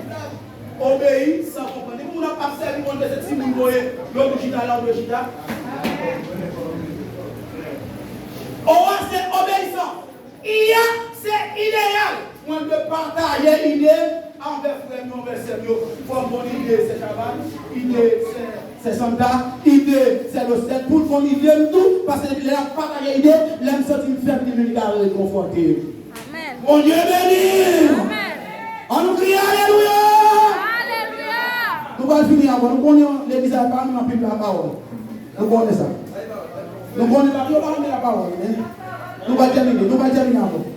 Obeyi san konprann. Depi moun ap, ap sèvi Bondye, se timoun yo ye. Yo dwe chita la, yo dwe chita. O a se obeyisan. I a se ideyal. Mwen dwe pataje ide m avè frè m yo, avè sè m yo. Fò m konn ide sè Chavannes, ide sè, sè Santa, ide sè Losèt. Pou l konn ide m tou, paske depi lè n ap pataje ide, lè m santi m fèb, li menm li ka rekonfòte m. Amèn. Bondye beni w. Amèn. Ann nou kriye alelouya. Alelouya. Nou pral fini avan. Nou konnen legliz la pa renmen anpil lapawòl. Nou konnen sa. Nou konnen pa, yo pa renmen lapawòl, men nou pral tèmine, nou pral tèmine avan.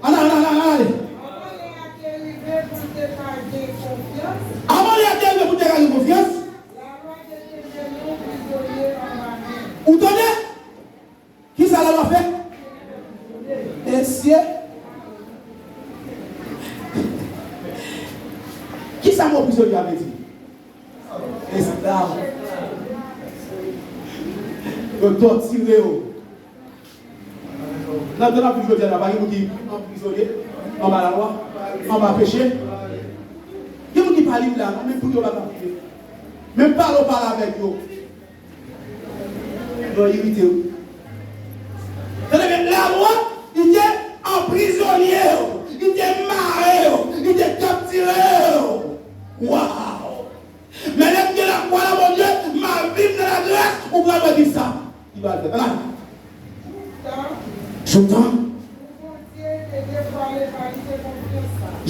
Ann ale, ann ale, ann ale. Avan lè a te rive pou te ka gen konfyans. Avan lè a te rive pou te ka gen konfyans. Lalwa te kenbe yon prizonye anba men. Ou tande? Kisa lalwa fè? Mesye. Kisa mo prizonye a vle di? Esklav. Yo tòtire yo. Nan tan n ap viv jodi a la, pa gen moun ki anprizone anba lalwa, anba peche. Gen moun ki pa li la, non, men pou yo pa ka viv. Men pale w pale avèk yo. Yo irite wi. Tande byen, lalwa, li te anprizone yo, li te mare yo, li te kaptire yo. Waw! Men lè m gen lafwa nan Bondye, m ap viv nan lagras, ou pral wè kisa li pral fè. Ann ale. Joutan.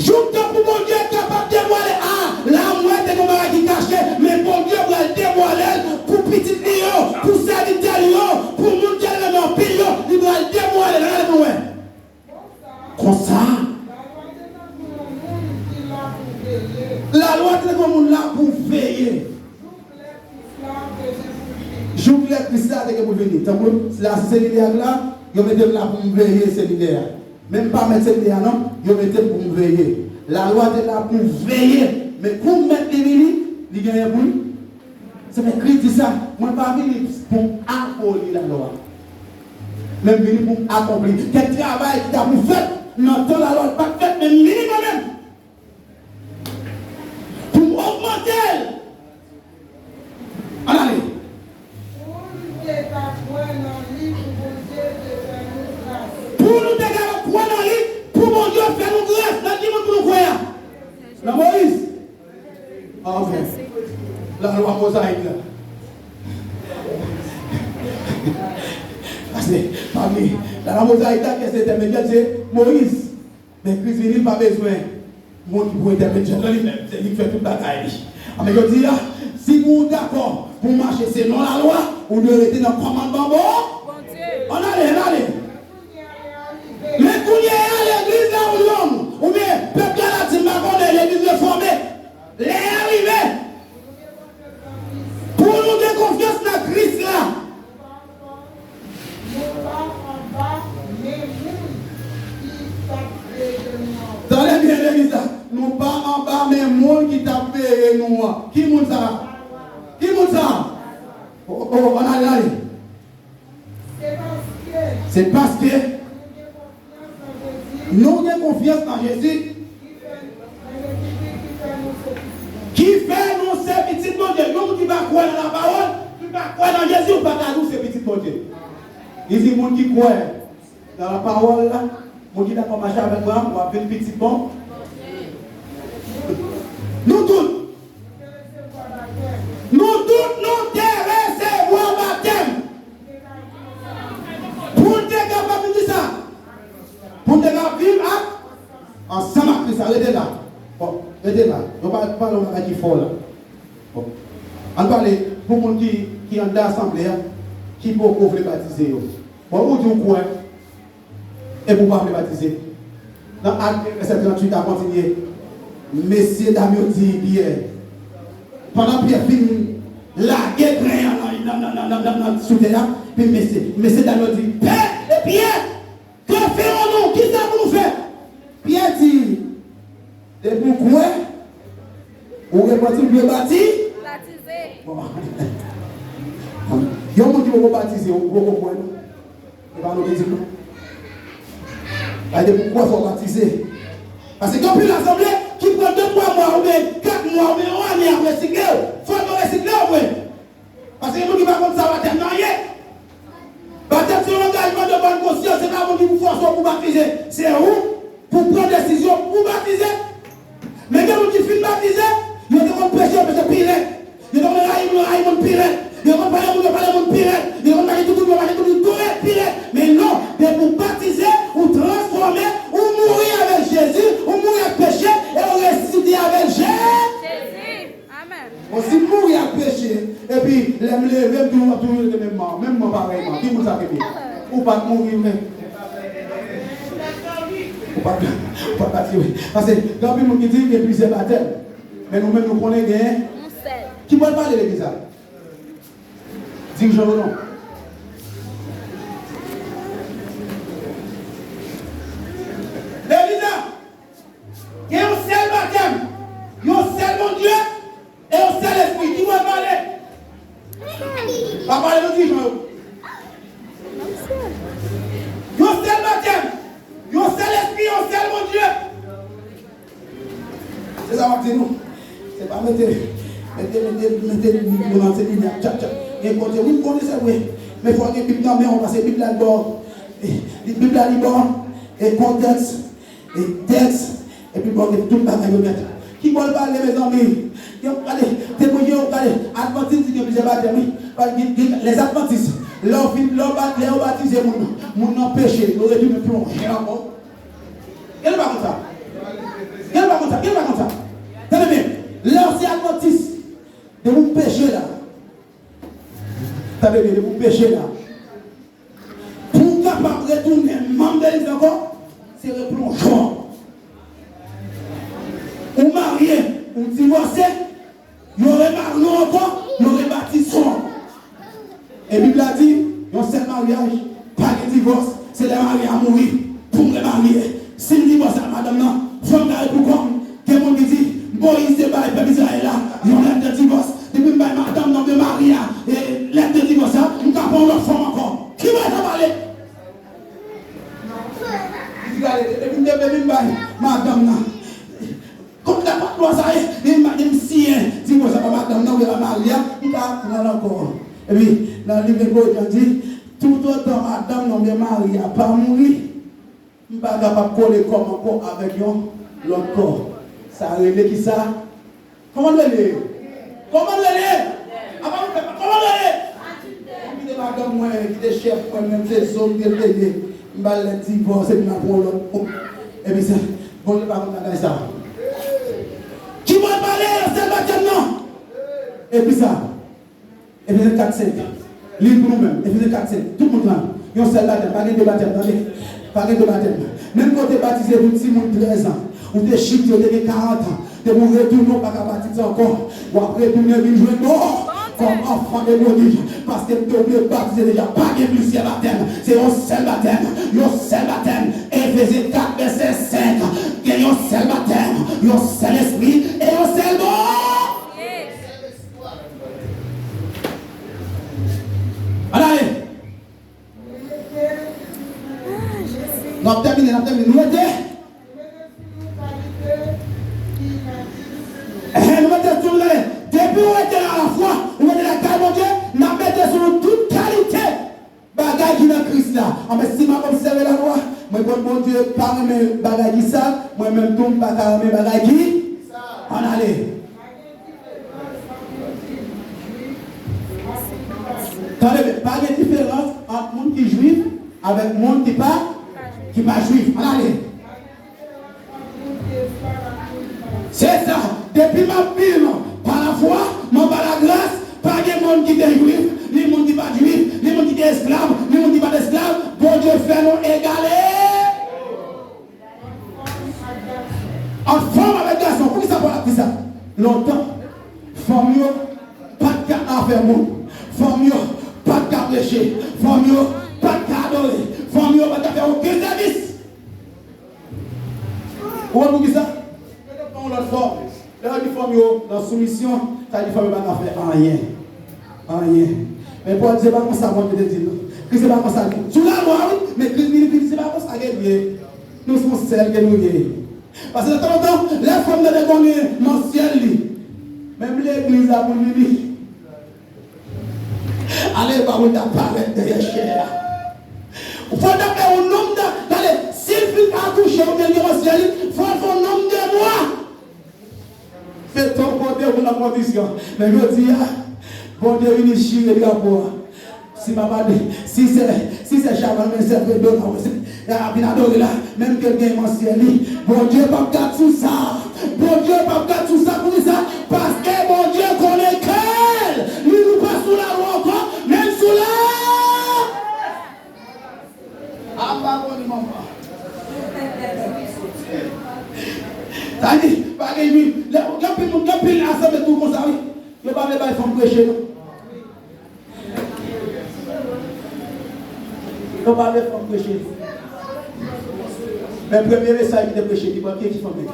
Joutan pou Bondye kapab devwale. A, la m wè te gen yon bagay ki kache, men Bondye pral devwale l pou pitit li yo, pou sèvitè li yo, pou moun ke l renmen anpil yo, li pral devwale l. Ann ale pou wè. Konsa, lalwa te tankou yon moun la pou veye. Jouk lè Kris la te gen pou l vini. Tankou la, si se lidè a k la, yo mete m la pou m veye se lidè a. Men m pa mèt se lidè a, non. Yo mete m pou m veye. Lalwa te la pou veye. Men kou mèt li vini, li genyen pou l. Se men Kris di sa, mwen pa vini pou m aboli lalwa. Men m vini pou m akonpli. Kèk travay ki ta pou fèt nan tan lalwa pa t fèt, men m vini kanmenm. Pou m ogmante l. Ann ale. Pou nou te ka kwè nan li, pou Bondye te fè nou gras. Pou nou te ka kwè nan li, pou Bondye fè nou gras. Nan ki moun pou nou kwè a? Nan Moyiz? Ah, ok. Lalwa mozayik la. Paske, pami lalwa mozayik la, kiyès te entèmedyè? Se Moyiz. Men Kris vini, li pa bezwen moun ki pou entèmedyè nan li menm. Se li ki fè tout bagay li. Anben, jodi a, si pou w dakò pou w mache selon lalwa, ou dwe rete nan kòmandman bon. Ann ale, ann ale. legliz la, nou pa anba men moun ki t ap veye nou an. Ki moun sa a? Ki moun sa a? O, o, ann ale, ale. Se paske Se paske nou gen konfyans nan Jezi. Nou gen konfyans nan Jezi. Ki fè nou se pitit Bondye. Ki fè nou se pitit Bondye. Yon moun ki pa kwè nan lapawòl, ki pa kwè nan Jezi, ou pa ka di w se pitit Bondye. Li di moun ki kwè nan lapawòl la, moun ki dakò mache avèk mwen an, w ap vin pitit bon. Nou tout. Nou tout nou te resevwa batèm. Pou n te kapab, nou di sa. Pou n te kapab viv ak, ansanm ak Kris la. Rete la. Bon, rete la. Nou pa pale yon bagay ki fò la. Bon. Ann pale pou moun ki, ki anndan asanble a, ki poko vle batize yo. Bon, ou di w kwè. Epi w pa vle batize. Nan Ak de, vèsè tranntuit a kontinye. Mesye dam yo di Pyè, pandan Pyè fin lage grenn an nan, nan, nan, nan, nan, nan, sou tè a, epi mesye, mesye dam yo di, Pyè, e Pyè, ke ferons-nous? Kisa pou nou fè? Pyè di, depi w kwè, ou repanti, ou dwe bati. Batize. Bon. Yon moun ki poko batize, ou poko kwè, non? E pa nou ki di nou. Sa vle di pou kwè fò w batize. Paske gen anpil asanble ki pran de twa mwa oubyen kat mwa oubyen yon ane ap resikle w. Fò yo resikle w vre. Paske gen moun ki pa konn sa batèm nan ye. Batèm se yon angajman de bòn konsyans, se pa moun ki pou fòse w pou batize. Se ou pou pran desizyon pou batize. Men gen moun ki fin batize, yo te konn preche, yo preche pi rèd. Yo te konn rayi moun, yo rayi moun pi rèd. Yo konn pale moun, yo pale moun pi rèd. Yo konn mache toutouni, yo mache toutouni tou rèd, pi rèd. Men non, depi w batize, ou transfòme, ou mouri avèk Jezi, ou mouri ak peche, e ou resisite avèk Je- Jezi. Amèn. Bon, si m mouri ak peche, epi lè m leve, m toujou, m ap toujou rete menm man, menm man parèyman. Ki moun sa kenbe? Ou pa t mouri vre. Ou pa t, ou pa t batize. Paske gen anpil moun ki di gen plizyè batèm. Men nou menm nou konnen gen yon sèl. Ki pral pale legliz la? Dirijan yo non. Legliz la! Gen yon sèl batèm, yon sèl Bondye, e yon sèl Lespri. Ki pral pale? Pa pale non dirijan yo. Yon sèl batèm, yon sèl Lespri, yon sèl Bondye. Se sa w ap di nou. Se pa mete, mete, mete, mete moun nan se limyè, tchap, tchap. Gen kote, wi, m konnen se vre. Men fò w gen Bib nan men w, paske Bib la li ba w, Bib la li ba w, e kontèks, e tèks, epi ba w gen tout bagay yo nèt. Ki bò l pale, mezanmi? Gen, gade, temwen yo, gade, Advantis di gen plizyè batèm, wi. Gade, gen, gen, les Adventistes, lè w fin, lè w bat, lè yo batize moun, moun nan peche, yo retounen plonje ankò. Gen nou pa konn sa? Gen nou pa konn sa? Gen nou pa konn sa? Tande byen, lè w se advantis, depi w peche la, tande byen, depi w peche la, pou w kapab retounen manm de legliz ankò, se replonje w ankò. Ou marye, ou divòse, yo remari w ankò, yo rebatize w ankò. E Bib la di, yon sèl maryaj, pa gen divòs, se lè mari a mouri, pou m remarye. Si m divòse ak madanm nan, fò m gade pou kò m. Gen moun ki di, Moyiz te bay pèp Izrayèl la yon lèt de divòs. Depi m bay madanm nan oubyen mari a, e, lèt de divòs la, m ka pran yon lòt fanm ankò. Ki bò sa pale? Li di, gade, depi m te, depi m bay madanm nan, kont la pa dwa sa ye, li m, li m siyen divòs la ba madanm nan oubyen ba mari a, m ka pran l ankò. Epi, nan liv Ebre yo di, toutotan madanm nan oubyen mari a pa mouri, m pa kapab kole kò m ankò avèk yon lòt kò. Sa rele kisa? Kòman l rele? Kòman l rele? Apa nou fè, kòman l rele? Kite madanm mwen, kite chèf mwen, menm se zo m te peye. M ba l lèt divòs, epi m al pran yon lòt. Epi se, Bondye pa konn bagay sa. Ki mwen pale, yon sèl batèm nan. Epi sa. Efezen kat senk. Li pou nou menm. Efezen kat senk. Tout moun la. Yon sèl batèm. Pa gen de batèm, tande. Pa gen de batèm. Menm ke w te batize pou timoun trèz an. Ou te chite, ou te gen karant an. Depi w retounen, ou pa ka batize ankò. W ap retounen vin jwenn bò. Kòm anfan de Moyiz. Paske m te oblije batize deja. Pa gen plizyè batèm. Se yon sèl batèm. Yon sèl batèm. Efezen kat vèsè senk. Gen yon sèl batèm. N ap tèmine, n ap tèmine. Nou rete? Enhen, nou mete sou nou, tande. Depi ou rete nan lafwa, ou rete lakay Bondye, n ap mete sou nou tout kalite bagay ki nan Kris la. Anben, si m ap obsève lalwa, mwen konn Bondye pa renmen bagay ki sal, mwen menm tou, m pa ka renmen bagay ki sal. Ann ale. Tande byen, pa gen diferans ant moun ki jwif avèk moun ki pa, ki pa jwif. Ann ale. Se sa, depi m ap viv pa lafwa, m anba lagras, pa gen moun ki te jwif, ni moun ki pa t jwif, ni moun ki te esklav, ni moun ki pa t esklav, Bondye fè nou egale. Ant fanm avèk gason, poukisa Pòl ap di sa? Lontan, fanm yo pa t ka afè moun, fanm yo pa t ka preche, fanm yo pa t ka adore, fanm yo pa t ka fè okenn sèvis. Ou konn poukisa? Mete pran yon lòt fòm. Lè yo di fanm yo nan soumisyon, sa vle di fanm yo pa ka fè anyen. Anyen. Men Pòl di se pa konsa Bondye te di l non. Kris se pa konsa l di. Sou lalwa, wi, men Kris vini, Kris se pa konsa ke l ye. Nou se yon sèl ke nou ye. Paske nan tan lontan, lè fanm nan te konnen mansyèl li, menm legliz la pou l vini. Ale pa pou l ta parèt dèyè chè a. Fò l ta fè yon nonm ta, tande, si l fin akouche oubyen l gen mansyèl li, fò l fè yon nonm de mwa. Meton kote pou nan kondisyon. Men jodi a, Bondye vini chire drapo a. Si papa de, si se, si se Chaval, men se Fredo la, wè, se, y a vin adore la, menm ke l gen mansyèl li. Bondye p ap gad sou sa. Bondye p ap gad sou sa, poukisa? Paske Bondye konnen kè l. Li, nou pa sou lalwa ankò, men sou la. Apa koni manman. Sa di, pa gen jwif. Lè, gen anpil moun, gen anpil asanble tou konsa, wi. Yo pa vle bay fanm preche, non. Yo pa vle fanm preche. Men premye mesaj ki te preche, ki pran ki, ki fanm li?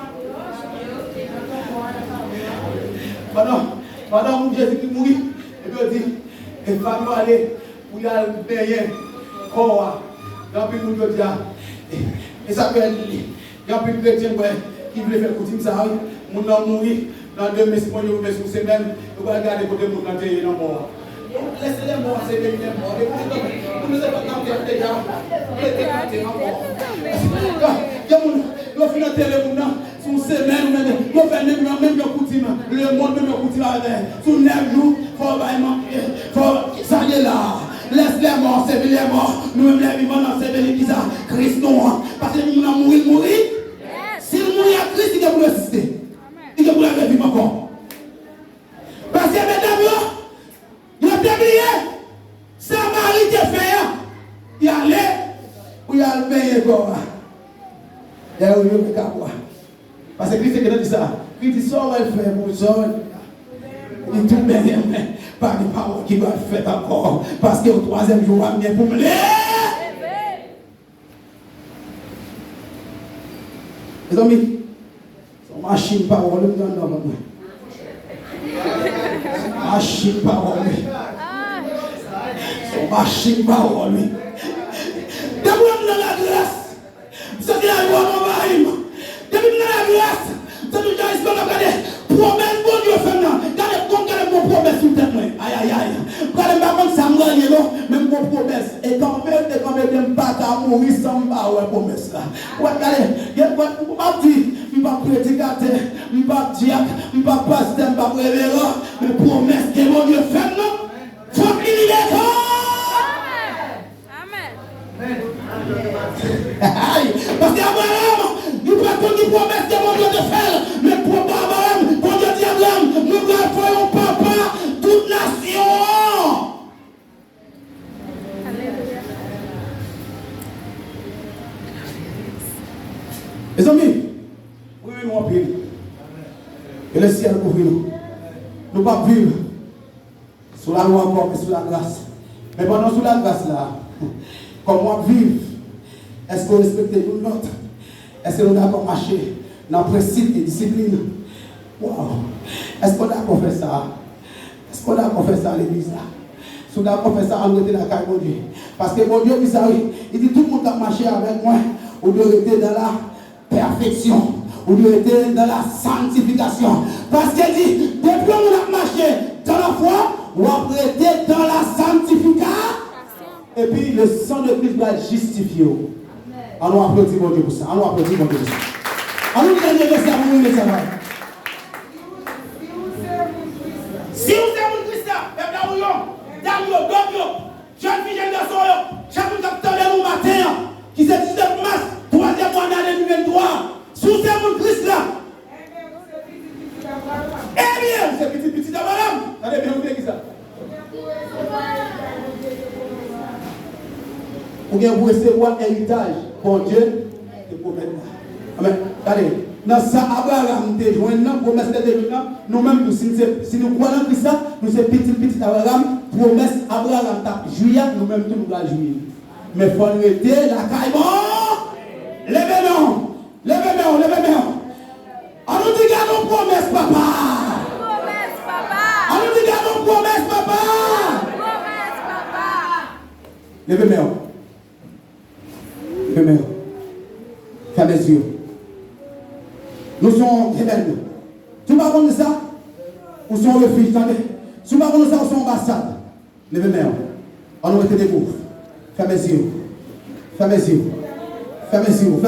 Pandan, pandan moun Jezikri mouri, epi yo di, e fanm yo ale, pou y al benyen kò a. Gen anpil moun jodi a, e sa fè gen anpil kretyen, m kwè, ki vle fè koutim sa a, wi. Moun nan mouri, nan demen, si Bondye vle, sou semèn, yo pral gade kote moun nan te ye nan mò a. Yo lese lè mò a, se veye lè mò a. Depi se tanmen, moun yo se pa nan tè deja, yo te nan tè nan mò a. Gen moun, yo fin antere moun nan, sou semèn, ou menm, yo fè menm jan, menm jan koutim, lemonn, menm jan koutim avè, sou nèf jou, fò w bay man, fò w salye la. Lès lè mò, sèvi lè mò, nou menm lè vivan, n ap sèvi li kisa? Kris nou an. Paske depi moun nan mouri, l mouri. Si l mouri ak Kris, li gen pou l resisite. Li gen pou l reviv ankò. Paske medam yo, yo te bliye sa Mari te fè a. Y ale pou y al benyen kò a. Lè yo rive kay kò a. Paske Kris te gentan di sa. Kris di, sa w al fè pou zòn? Li tou benyen mwen. Pa gen pawòl ki pral fèt ankò. Paske o twazyèm jou, w ap gen pou m leve. Mezanmi, se yon machin pawòl wi m gen anndan vant mwen. Machin pawòl wi. Se yon machin pawòl wi. Depi w nan lagras, m santi lajwa anvayi m. Depi m nan lagras, m santi yon jan espri m ap gade pwomès Bondye fè m nan. Gade, gade m gon pwomès sou tèt mwen. Ayayay. Gade m pa konn sa m pral ye non, men m gon pwomès. E kanpe, e kanpe, m pa ka mouri san m pa wè pwomès la. Ou wè, gade, gen, m p ap di, m p ap predikatè, m p ap dyak, m p ap pastè, m p ap reveran, men pwomès ke Bondye fè m nan, fòk li rive kò. Amèn. Ay, paske Abraram, li pa t konn ki pwomès ke Bondye te fè l, men pwomès Abraram, Bondye di Abraram, mwen pral fè w papa tout nasyon an. Mezanmi, wi, wi, nou anpil. Ke lesyèl kouvri nou. Nou p ap viv sou lalwa ankò, men sou lagras. Men pandan w sou lagras la, kòman w ap viv? Èske w respekte youn lòt? Èske nou dakò mache nan prensip e disiplin? Waw! Èske w dakò fè sa? Èske w dakò fè sa, legliz la? Si w dakò fè sa, ann rete lakay Bondye. Paske Bondye di sa, wi. Li di, tout moun k ap mache avèk mwen, Ou dwe rete dans la perfection. Ou dwe rete dans la sanctification. Paske di, depi yon moun ap mache dans la foi, w ap rete dans la sanctification. Epi, le sang de Christ va justifye w. An nou aplodi Bondye pou sa. An nou aplodi Bondye pou sa. An nou di dènye vèsè a pou nou rive travay. Si ou se moun Kris la, pèp la ou yo, dam yo, dòm yo, jèn fi, jèn gason yo, chak moun k ap tande nou maten an, ki se diznèf mas, twazyèm mwa nan ane de mil venntwa, si ou se moun Kris la, ebyen, ou se pitit pitit Abraram. Tande byen, ou te ki sa? Ou gen pou resevwa eritaj Bondye te pwomèt la. Amèn. Gade, nan sa Abraram te jwenn nan, pwomès li te jwenn nan, nou menm tou, si nou se, si nou kwè nan Kris la, nou se pitit pitit Abraram, pwomès Abraram t ap jwi a, nou menm tou nou pral jwi. Men fò n rete lakay Bondye. Leve men w. Leve men w, leve men w. An nou di gade yon pwomès papa. An nou di gade yon pwomès papa. Leve men w. Leve men w. Fèmen zye w. Nou se yon, amen. Si w pa konn sa, ou se yon refij, tande. Si w pa konn sa, ou se yon anbasad. Leve men w. An nou rete debou. Fèmen zye w. Fèmen zye w. Fèmen zye w.